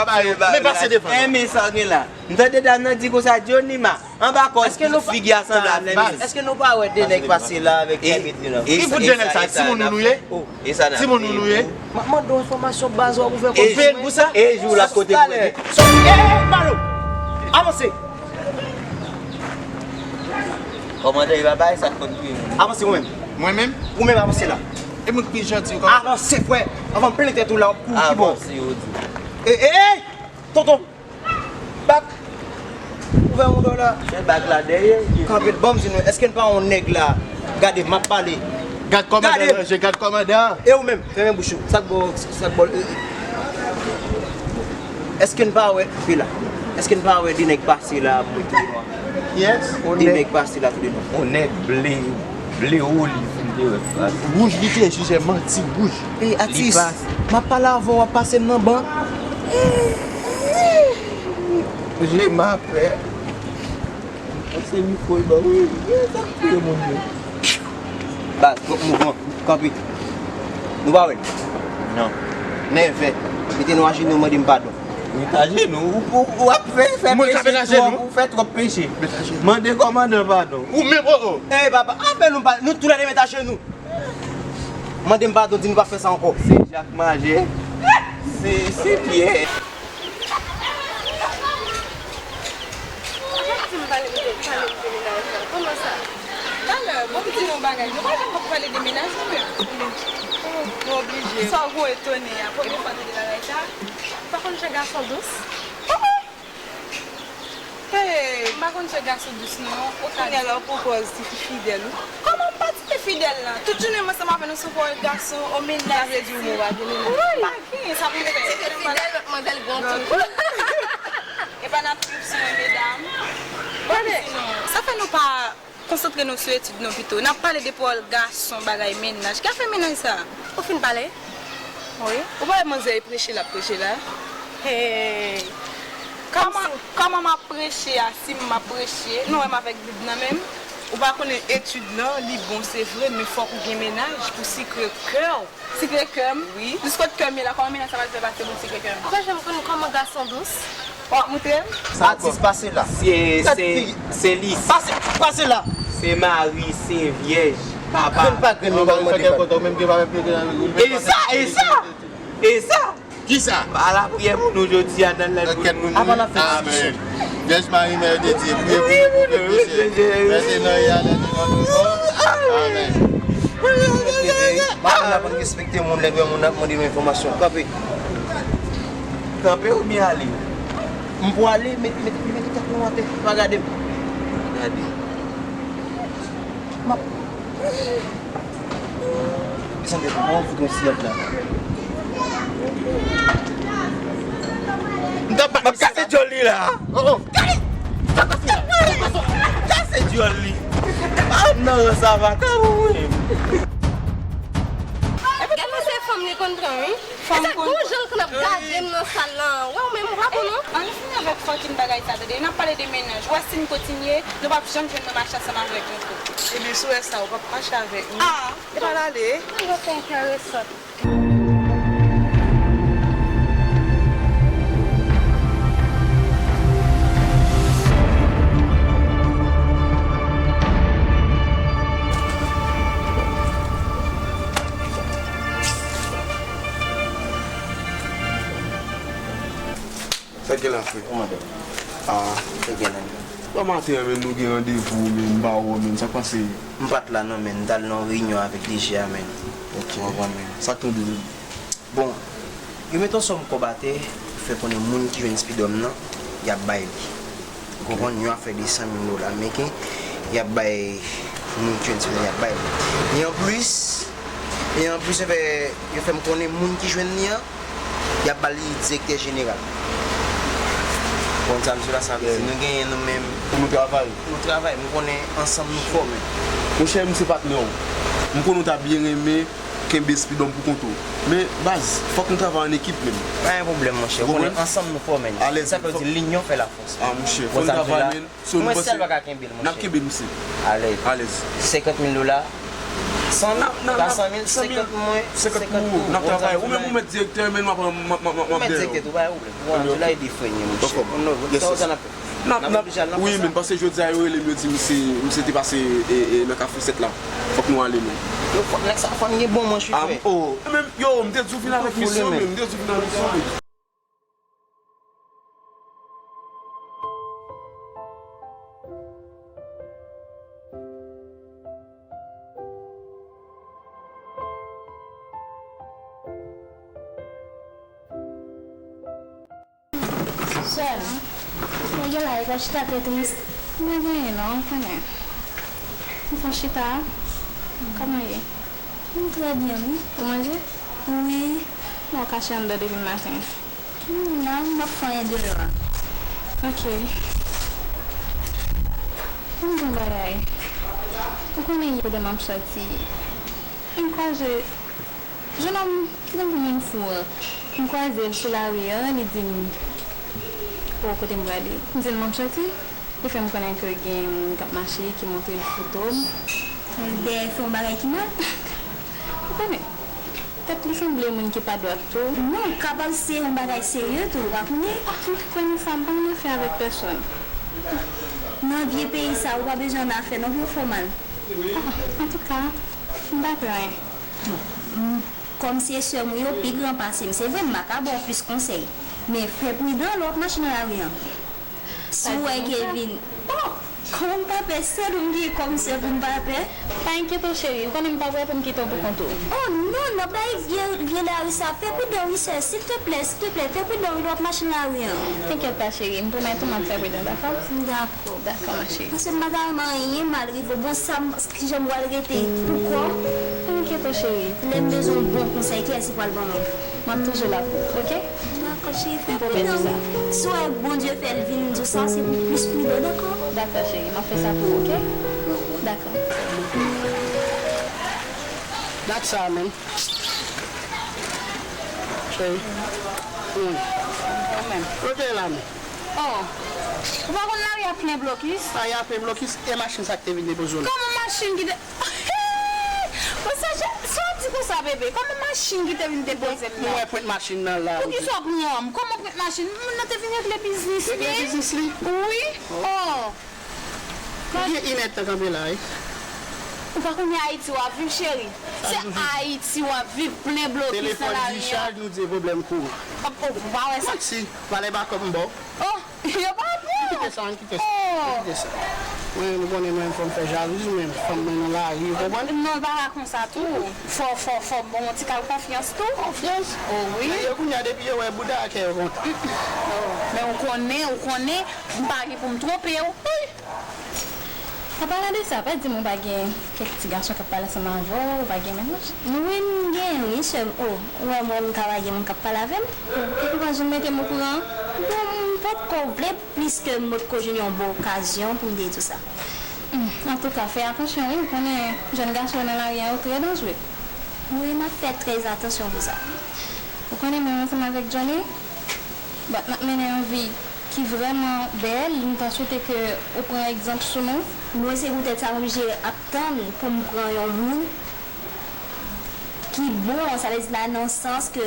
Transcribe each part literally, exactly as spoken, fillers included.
Men pase devan. Enmen sa gen la. M tande dam nan di konsa, Johnny ma. Anba kò figi a sanble ak nèg. Èske nou pa wè de nèg pase la avèk kay Petri la? Ki fout de nèg sa? Timoun nou ye? Timoun nou ye? M ap mande w enfòmasyon baz w ap ouvè kò. E jou la kote pou mwen. Ey, ey, ey, Malo! Avanse! Kòmandan, e pa bagay sa k konn touye moun. Avanse ou menm. Mwen menm? Ou menm avanse la. E mwen ki pi janti ou kòmandan. Avanse frè. Anvan m plen tèt ou la, w ap kouri kibò. Avanse, yo di. Ey, ey, ey! Tonton! Bak! Ouvè yon dò la. Fè bak la dèyè. Kanpe l, ban m di nou, èske n pa yon nèg la? Gade, m ap pale. Gad kòmandan ranje, gad kòmandan. E ou menm, fèmen bouch ou. Sa k bò, sa k bò, e, e. Èske n pa wè, pi la? Èske n pa wè de nèg pase la ap mete nwa? Kiyès? De nèg pase la tou de nwa. On nèg ble, ble oliv li te wè pase. Wouj li te, jije manti wouj. Ey, atis, m ap pale avè w, w ap pase m nan ban. Jle m apè. Se mikwo l ban wi. Sa k touye moun yo? Baz, twòp mouvman. Kanpe. Nou pa wè l? Non. Nèvè. Mete nou ajenou, mande m padon. Met ajenou. Ou, ou, ou ap fè, fè peche twòp, ou fè twòp peche. Mande kòmandan padon. Ou menm, o, o. Ey, papa, apèn nou pa, nou tou lè de met ajenou. Mande m padon, di m pa fè sa ankò. Se Jak Majè. Se, se Pyè. Avan di m pale de, pale de menaj la. Kòman sa? Talè, bon, m di nou yon bagay. Nou pa janm ap pale de menaj nou menm. Nou oblije. Sa w gwo etone a. Premye fwa m tande bagay sa. Ou pa konn jan gason dous? Hey, m pa konn jan gason dous non. Kounye a la w pran pòz tifi fidèl ou. Kòman m pa tifi fidèl la? Tout jounen m ansanm avè nou sou pawòl gason, o menaj. Sa vle di ou menm ou pa gen menaj? Wi. Pa gen, sa pou m fè? Tifi fidèl, madmwazèl gen yon tout. Epa n ap trip sou mwen, medam. Bon, gade, sinon, sa fè nou pa konsantre nou sou etid nou pito. N ap pale de pawòl gason, bagay menaj. Ki afè menaj sa? Ou fin pale? Wi. Ou pa wè manzè e preche l ap preche la? Hey. Kòman, kòman m ap preche a, si m ap preche, nou wè m avèk Bib nan men m? Ou pa konnen etid lan, li bon, se vre, men fòk ou gen menaj pou sikre kè w. Sikre kè m? Wi. Jis kot kè m ye la, kòman menaj sa pral fè pase pou l sikre kè m? Ou pa janm konn kòman gason dous? W ap moutre m? Atis, pase la. Se, se, se li. Pase, pase la. Se mari, se vyèj, papa. Grenn pa grenn, nou pral mande kòb. E sa, e sa, e sa. Kisa? Pa lapriyè pou nou jodi a nan lè pou nou. Avan n ap fè diskisyon. Amèn. Vyèj Mari, Mè de Dye, priye pou nou, pou peche. Mèt e nan e a lè nou nan nou kò. Amèn. Mwen aprann respekte moun lè m wè moun ap mande m enfòmasyon. Kanpe. Kanpe oubyen ale? M pou ale, met, met, met tèt nou atè. Pa gade m. Pa gade. M ap Desann de, bon, fout yon silòt la. M t ap bat misye la. M ap kase djòl li la. Oh, oh. Gade! Sa pase la? Sa pase la? Kase djòl li. Ah, nan, sa va ka, wi. Epi gade se fanm li konn pran, wi. Fanm konn. Gon jan l konn ap gade m nan sal lan. Wè w menm, ou pa bon, non? Ann fini avèk fucking bagay sa, tande. N ap pale de menaj. Wè si n kontinye, nou p ap janm jwenn nou mache ansanm avèk yon koup. Ebyen, si w wè sa, ou p ap mache avèk nou. Ah. Epa l ale. Mwen fè enteresan. Sa k gen la, frè? Kòman dèm? Ah. Sa k gen la? Bon maten an, men nou gen randevou, men m pa wè w, men sa k pase? M pa t la non, men m t al nan yon reyinyon avèk D G a, men. Ok. Ou konprann, men. Sa k tonbe, men? Bon, yo mete yon sòm kòb atè, fè konnen moun ki jwenn Speed'Homme nan, y ap bay li. Ou konprann? Yon afè de san mil dola meriken, y ap bay moun ki jwenn Speed'Homme, y ap bay li. E anplis, e anplis, yo fè, yo fè m konnen moun ki jwenn li an, y ap ba li direktè jeneral. Konn sa m di w la, sa vle di nou genyen nou menm. Pou nou travay. Pou nou travay, m konnen ansanm nou fò, men. Monchè, m se patnè w. M konnen w ta byen renmen kenbe Speed'Homme pou kont ou. Men, baz, fòk nou travay an ekip, men. Pa gen pwoblèm, monchè. Ou konnen ansanm nou fò, men. Alèz. Sa k di, linyon fè lafòs. Ah, monchè, fò nou travay, men. Mwen sèl pa ka kenbe l, monchè. N ap kenbe l, mesye. Alèz. Alèz. Senkant mil dola. San mil, pa san mil, senkant mwen, senkant pou ou, n ap travay. Ou menm ou mèt direktè, men nou ap, m ap, m ap, m ap, m ap dèyè w. Ou mèt direktè tou, pa gen pwoblèm. Ou wè, m te la ede frè m, monchè. Pou nou, sa w sa n ap fè. N ap, n ap, wi, men paske jodi a yo rele m, yo di m se, m se te pase, e, e, nan kafe sèt la. Fòk nou ale, men. Yo, fòk nèg sa, fò n gen bon manch, wi, frè. Ah, oh, men, yo, m te di w vin avèk misyon, men, m te di w vin avèk misyon, men. Sè m, nèg yo la, yo pa chita, te tris. M pa gen anyen non, ou konnen. M fon chita. Kòman ye? M trè byen, wi. Ou manje? Wi. Bon, w kache anndan depi maten. Hmm, la, m ap fè anyen deyò a. Ok. Ann di yon bagay. Ou konnen yè kote m ap sòti, m kwaze jennonm ki tankou moun fou an. M kwaze l sou lari an, li di m, o, kote m prale. M di l m ap sòti. Li fè m konnen ke gen moun k ap mache, ki montre l foto m. Dèyè fè yon bagay ki mal. Ou konnen, tèt li sanble moun ki pa dwat tou. Non, kapab se yon bagay serye tou, ou pa konnen. Ah, m te kwè nan sa, m pa nan afè avèk pèsòn. Nan vye peyi sa, ou pa bezwen nan afè non pou yo fè w mal. Ah, antouka, m pa kwè anyen. Bon, m, kòm se sè m ou yo pi gran pase m, se vre m pa ka ba w plis konsèy. Men fè pridan lè w ap mache nan lari an. Si w wè gen vin, oh, kòman m pa pè, sèl ou m gen kòm sè pou m pa pè? Pa enkyete w cheri, ou konnen m pa prè pou m kite w pou kont ou. Oh non, nan bay vye, vye lari sa, fè pridan wi sè, silteplè, silteplè, fè pridan wi lè w ap mache nan lari an. Enkyèt pa cheri, m pwomèt ou m ap fè pridan, dakò? Dakò. Dakò, ma chérie. Paske m pa ta renmen anyen mal rive w. Bon, sa m, kijan m pral rete pou kò m? Pa enkyete w, cheri. Lè m bezwen yon bon konsèy, kiyès ki pral ban mwen? M ap toujou la pou ou, oke? Dakò, cheri, fè pridan wi. Si w wè Bondye fè l vin di w sa, se pou plis pridan, dakò? Dakò, cheri, m ap fè sa pou ou, oke? Dakò. Dat sa menm. Cheri. Ou menm. Kote la menm? Oh, ou pa konn lari a plen blokis? Lari a plen blokis, e machin sa ki te vin depoze w la? Kòman machin ki te, bon, sa, sa w ap di konsa, bebe? Kòman machin ki te vin depoze m la? Mwen pwent machin nan la. Poukisa w ap rann m? Kòman pwent machin? Moun nan te vin regle biznis li. Regle biznis li? Wi. Oh. Gen inèdtan kanpe la, wi. Ou pa konnen Ayiti w ap viv, cheri? Se Ayiti w ap viv, plen blokis nan lari an. Telefòn dichaj, nou di se pwoblèm kouran. Oh, oh, ou pa wè sa? Taksi, valè bakòp m ba w. Oh, yo pa pran. Kite sa, kite sa. Oh. Kite sa. Mwen, ou konnen mwen, fò m fè jalouzi, men fanm mwen nan lari, ou konprann? Non, l pa ka konsa tou. Fò, fò, fò m ba w yon ti kal konfyans tou. Konfyans? Oh, wi. Men yo kounye a, depi yo wè bouda a, kè yo kontan. Oh, men ou konnen, ou konnen, m pa gen pou m twonpe w. Wi. An palan de sa, pa di m ou pa gen kèk ti gason k ap pale ansanm avè w, ou pa gen mennaj? Wi, m gen, wi, sè m. Oh, ou wè mwen, m ka pa gen moun k ap pale avè m? Epi w pa janm mete m okouran? Bon, m potko vle, pliske m potko jwenn yon bon okazyon pou m te di w sa. Hmm, antouka, fè atansyon, wi, ou konnen jèn gason yo nan lari a, yo trè danjre. Wi, m ap fè trè atansyon pou sa. Ou konnen, mwen ansanm avèk Johnny, bon, n ap mennen yon vi ki vrèman bèl, m ta swete ke ou pran egzanp sou nou. Mwen, se poutèt sa m oblije ap tann pou m pran yon moun ki bon, sa vle di la nan sans ke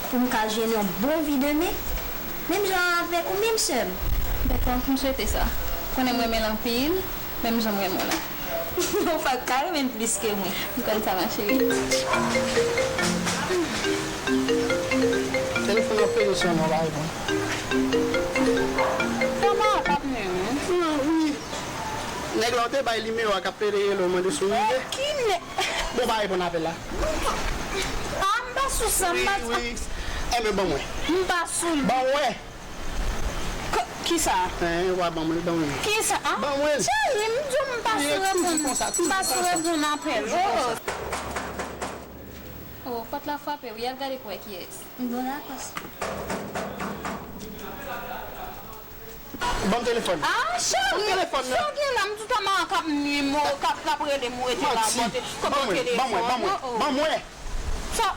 pou m ka jwenn yon bon vi demen, menm jan avèk ou menm, sè m. Dakò, m swete sa. Konnen m renmen l anpil, menm jan m renmen w la. Ou pa ka renmen l plis ke mwen. M konn sa, ma chérie. Telefòn nan peze sèlman, pa reponn. Kòman w ap ap menm? Ah, wi. Nèg la w te bay nimewo a k ap pede rele w mande si w rive. Ki nèg? Bon, pa reponn apèl la. Ah, m pa sou sa, m pa. Wi, wi. Enben, ban mwen. M pa sou li. Ban mwen. K-, kisa? Hein, w a ban mwen, ban mwen. Kisa? Ah? Ban mwen. Cheri, m di w m pa sou reponn. M pa sou reponn apèl. Oh. Oh, pòt la frape, wi, al gade pou wè kiyès. Bon, dakò. Ban m telefòn. Ah, cheri, sa w gen la? M tout an maman k ap nwi m, k ap, k ap rele m, ou rete la, pote, kote telefòn. Ban mwen, ban mwen, ban mwen, ban mwen. Sa,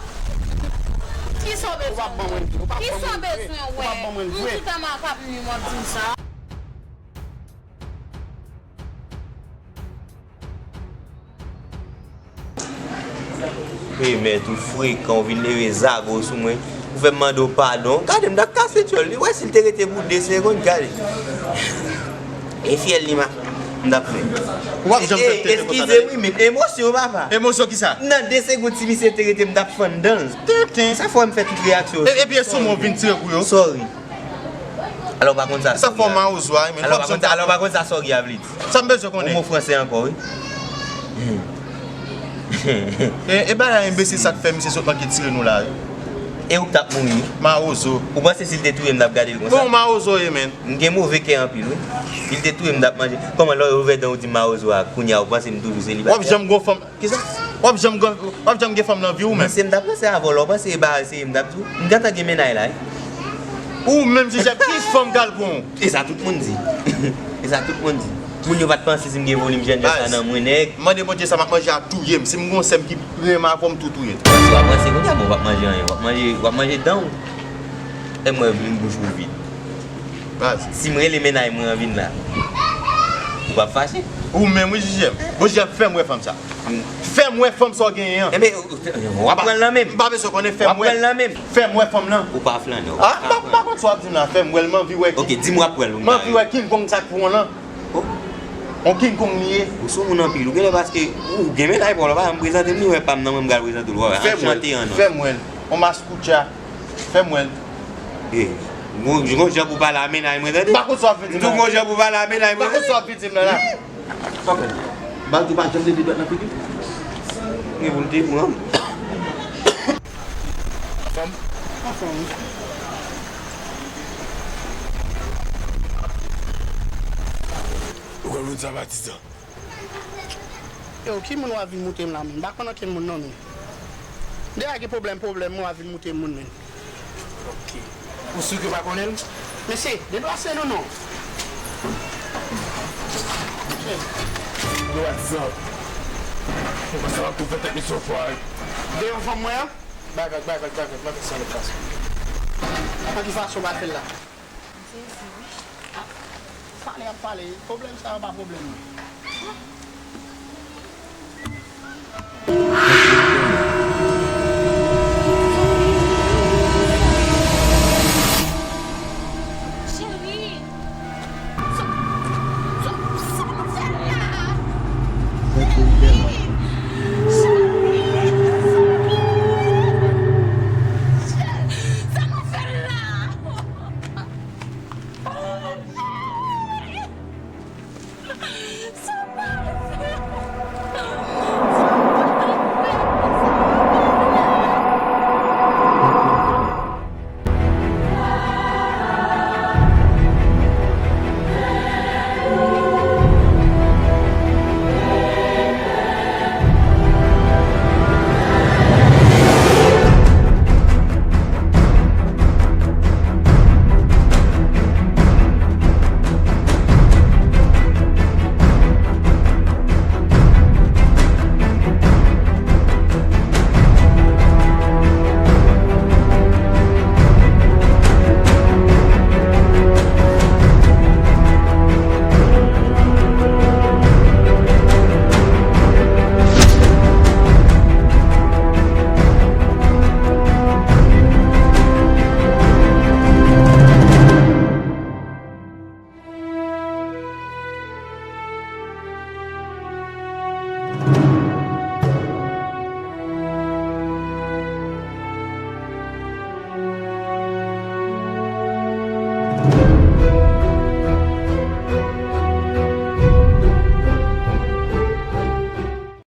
kisa w bezwen? Ou p ap ban mwen l vre, ou p ap ban mwen l vre. Kisa w bezwen wè? Ou p ap ban mwen l vre. M tout an maman k ap nwi m, w ap di m sa. Hey, mèt ou frekan, ou vin leve zago sou mwen. Ou fè m mande w padon. Gade, m t ap kase tjòl li. Wè, si l te rete pou de segonn, gade. E fyèl li, ma. M t ap fè. Ou p ap janm fè m tenten konsa, eskize wi, men emosyon, papa. Emosyon ki sa? Nan de segonn, si misye te rete, m t ap fann dan l. Tenten. Sa fè m fè tout reyaksyon yo. E, epi e sou mwen w vin tire kou yo? Sorry. Alò, w pa konn sa. Sa fè w mawozo a, men. Alò, w pa konn sa, alò, w pa konn sa sorry a vle di. Sa m bezwen konnen. Yon mo fransè ankò, wi. E, e bagay enbesil sa k fè misye sot manke tire nou la, wi. E ou k t ap mouri, wi. Mawozo. Ou panse si l te touye m, m t ap gade l konsa? Bon, mawozo ye, men. M gen move kè anpil, wi. Si l te touye m, m t ap manje. Kòman lè w ouvè dan w di mawozo a, kounye a ou panse m toujou selibatè? W ap janm gon fanm. Kisa? W ap janm gen, w ap janm gen fanm nan vi w menm? Misye, m t ap ranse avè w la, w panse e bagay serye m t ap di w? M gentan gen mennaj la, wi. Ou menm, Jijèm, ki fanm k al pran w? E sa tout moun di. E sa tout moun di. Moun yo pa t panse si m gen volim jèn jan sa nan mwen, nèg. Mande Bondye sa m ap manje a touye m. Si m gon sè m ki renmen avè w, m tou touye l. Panse w ap ranse kounye a, men w p ap manje anyen. W ap manje, w ap manje dan w. E mwen, m bouch ou vid. Baz. Si m rele mennaj mwen an vin la, ou p ap fache? Ou menm wi, Jijèm. Bon, Jijèm, fè m wè fanm sa. Fè m wè fanm sa w genyen an. Enben, w ap pran l nan men m. M pa bezwen konnen, fè m wè. W ap pran l nan men m. Fè m wè fanm nan. Ou pa flannen, ou pa flannen. M pa konn sa w ap di m la, fè m wè l, m anvi wè. Ok, di m w ap pran l. M anvi wè King Kong sa k pran w lan. Oh. On King Kong li ye. Ou sou moun anpil. Ou genlè paske ou gen mennaj pa w la, ou pa janm prezante m li, wè pa m nan mwen m pral prezante w. Anchante an non. Fè m wè l. On maskucha. Fè m wè l. Eh, gon, gon jan pou pale a mennaj mwen, tande? M pa konn sa w ap vin di m la. M di w gon jan pou pale a mennaj mwen, tande? M pa konn sa w ap vin di m la la. Sa w fè? Baz ou pa janm leve dwèt nan figi m? Gen pou l te pran m. Anfòm? Anfòm, wi. Ou konn moun sa patizan? Yo, ki moun w ap vin moute m la menm? M pa konn okenn moun non menm. M deja gen pwoblèm, pwoblèm, w ap vin moute m moun menm. Ok. Ou si ke w pa konnen l? Mesye, deplase nou non. Yo, patizan. Mwen panse w ap tou fè tèt misye fò, wi. Devan fanm mwen an? Bagay, bagay, bagay, bagay, sa lòt fason. Nan ki fason w pa fè l la? Sezi wi. Pale ap pale, pwoblèm sa yo pa pwoblèm mwen.